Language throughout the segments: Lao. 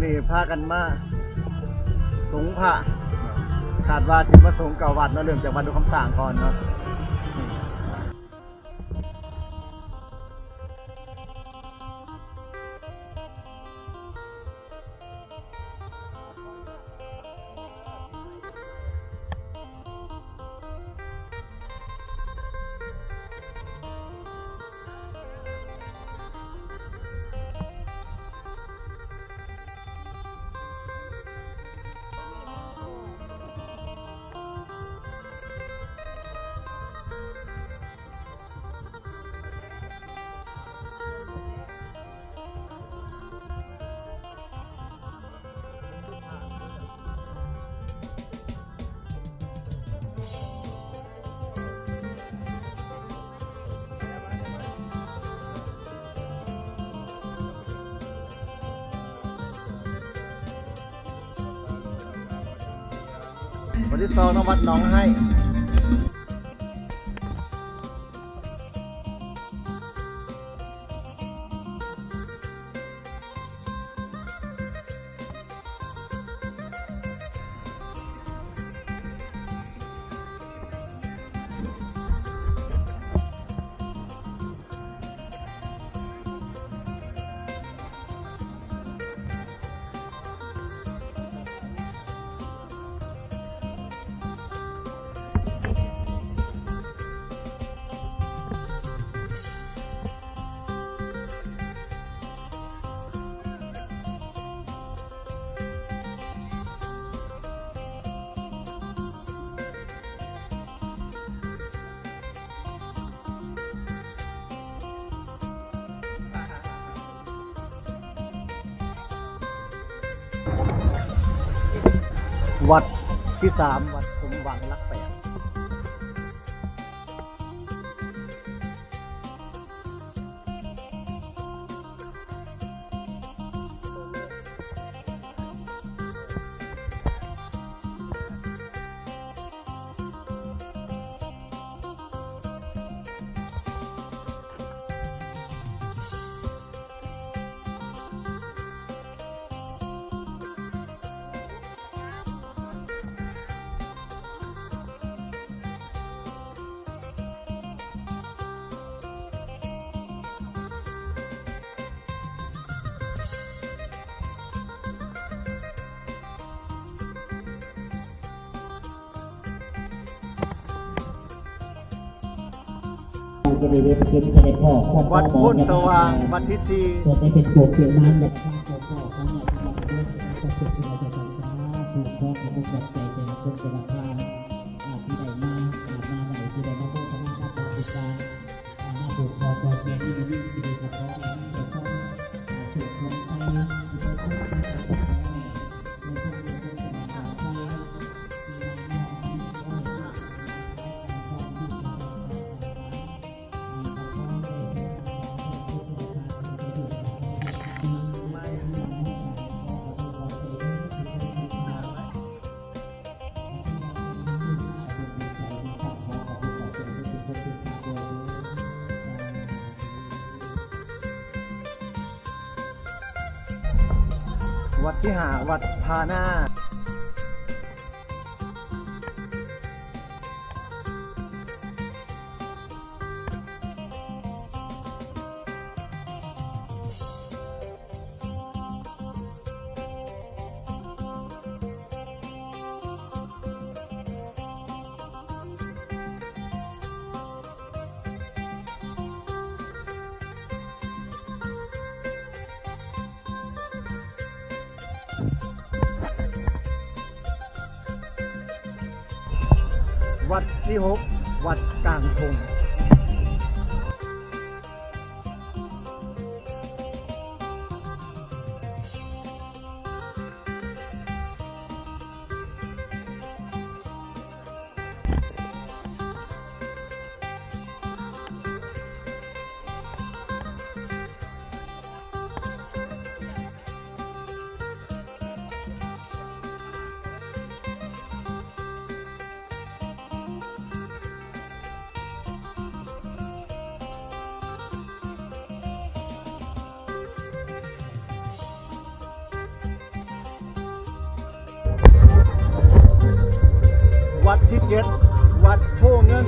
ນີ້ພາກັນມາສົງພະ ຄາດວ່າຊິມາສົງເກົ້າວັດເນາະ ເລີ່ມຈາກວັດດວງຄຳສ້າງກ່ອນເນາະ. ວັດທີສອງເນາະ ວັດໜອງໄຮ. ວັດທີສາມ ວັດສົມຫວັງຫຼັກແປດ. ວັດໂພນສະຫວ່າງ ວັດທີສີ່. ວັດທີຫ້າ ວັດທ່ານາ. ວັດທີຫົກ ວັດກາງທົ່ງ. ວັດ ວັດທີເຈັດ ວັດໂພເງິນ.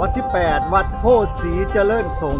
ວັດທີແປດ ວັດໂພສີຈະເລີນສົງ.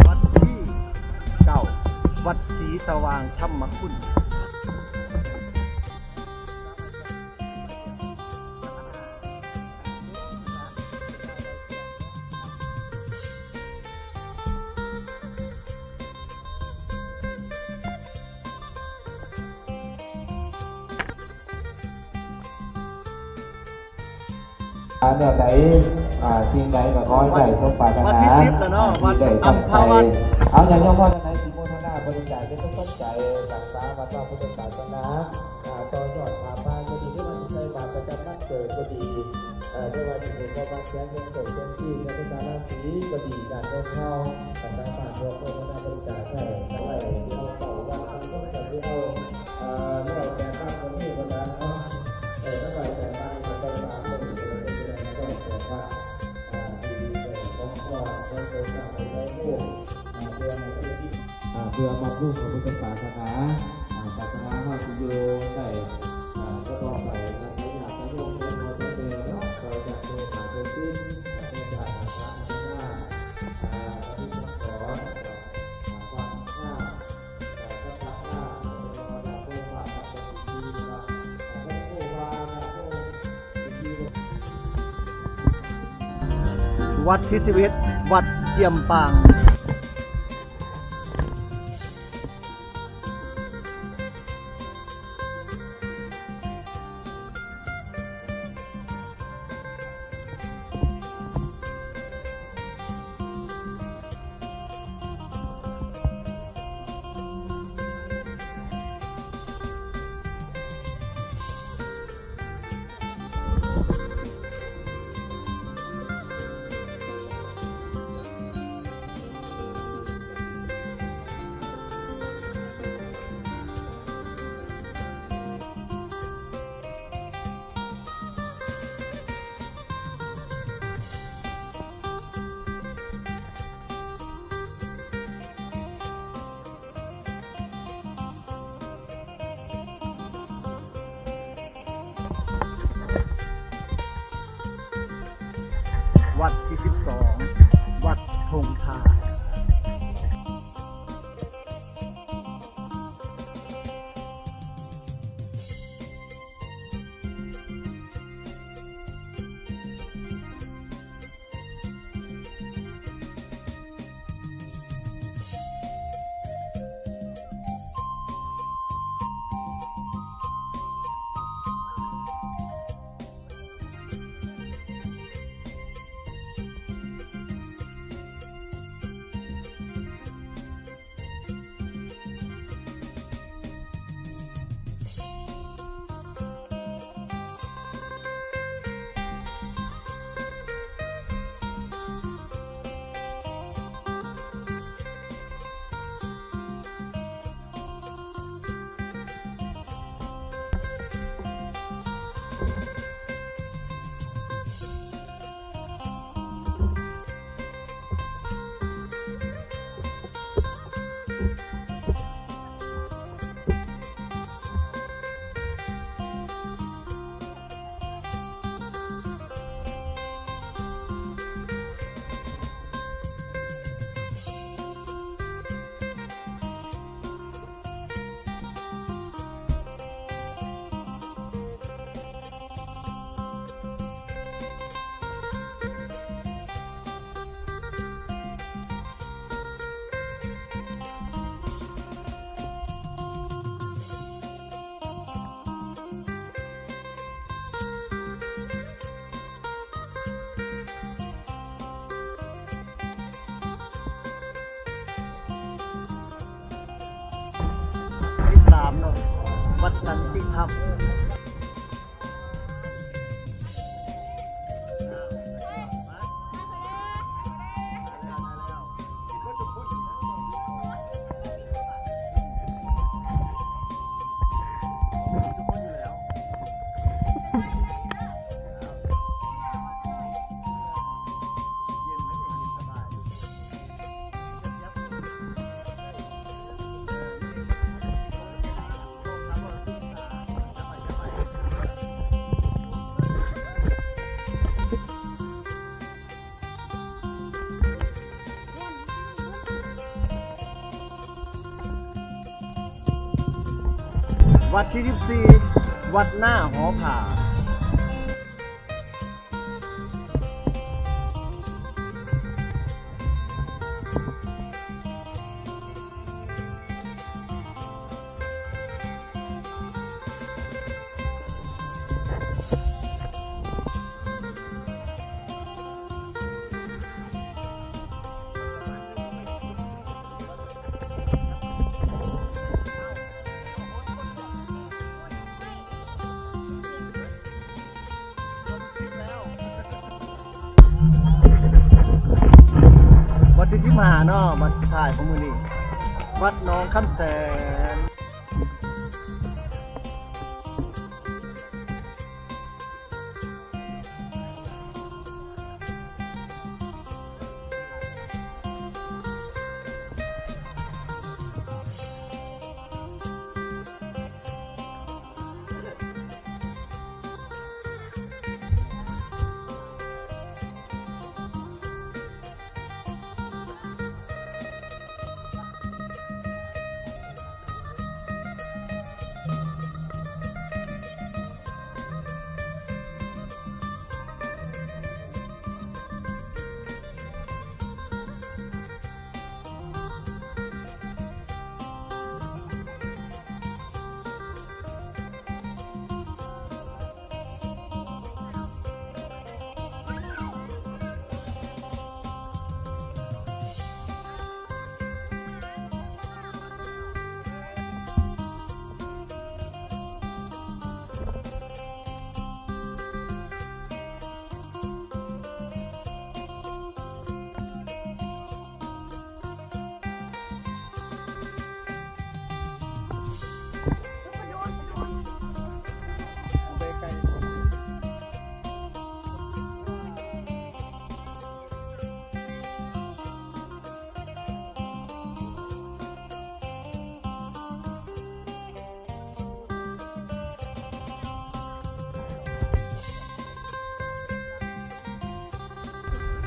ວັດທີເກົ້າ ວັດສີສະຫວ່າງທຳມະຄຸນ. ແນວໃດ ອາ ສິ່ງໃດກໍຂໍໃຫ້ໄດ້ສົມປາດຖະໜາ ວັດທີສິບແລ້ວເນາະ ວັດອັມພະວັດ. ເອົາ ຍາດໂຍມພໍ່ທ່ານໃດຊິໂມທະນາບໍລິຈາກ ກໍຕ້ອງໃສ່ ສ້າງສາວັດວາພຸດທະສາສະໜາ ອາ ຕໍ່ຍອດຜ້າປ່າກໍດີ ຫຼືວ່າຊິໃສ່ບາດປະຈຳວັນເກີດກໍດີ ເອີ ຫຼືວ່າຊິເຮັດເຂົ້າວັດແຈກເງິນໂຕເຕັມທີ່ ເພື່ອເປັນການລາສີກໍດີ ຍາດໂຍມເຮົາກໍສາມາດຮ່ວມໂມທະນາບໍລິຈາກໄດ້. ໄວ້ທີ່ເຮົາເຂົ້າວັດບາງຄົນກໍຊິເອົາ ເອີ ຮ້ອຍແປດພັນກໍມີຄືກັນເນາະ ເອີ ຮ້ອຍແປດພັນກໍໄປຕາມຄົນທີ່ເປັນໄດ້ຮ້ອຍແປດພັນ ອາ ທີ່ໄດ້ຂອງຂວັນຂອງໂຕສາມໃຫ້ໄດ້ຮູ້ ອາ ເພື່ອໃຫ້ໄດ້ ອາ ເພື່ອບຳລຸງພະພຸດທະສາສະໜາ ອາ ສາສະໜາເຮົາຊິຢູ່ໄດ້ ອາ ສະເພາະໄປອາໄສຍາດສາຍໂຍມ ແມ່ນບໍ່ ແມ່ນເນາະ ກໍຢາກເຮັດມາເປັນສິນ ອາ ເປັນການຮັກສາພັດທະນາ ອາ ປະຕິສັງສອນ ອາ ຄວາມງາມ ອາ ສັດທາ ອາ ວັດທີສິບເອັດ ວັດຈຽມປາງ. ເນາະ ວັດສັນຕິທຳ. ວັດທີສິບສີ່ ວັດໜ້າຫໍພາ. ວັດທີສິບຫ້າເນາະ ວັດສຸດທ້າຍຂອງມື້ນີ້ ວັດໜອງຄຳແສນ.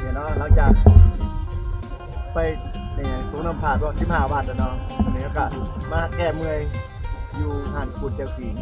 ນີ້ເນາະ ຫຼັງຈາກໄປ ນີ້ ສົງນ້ຳພາດ ສິບຫ້າວັດແລ້ວເນາະ ວັນນີ້ເຮົາກະມາແກ້ເມື່ອຍຢູ່ຮ້ານກູດແຈ່ວຂີງ.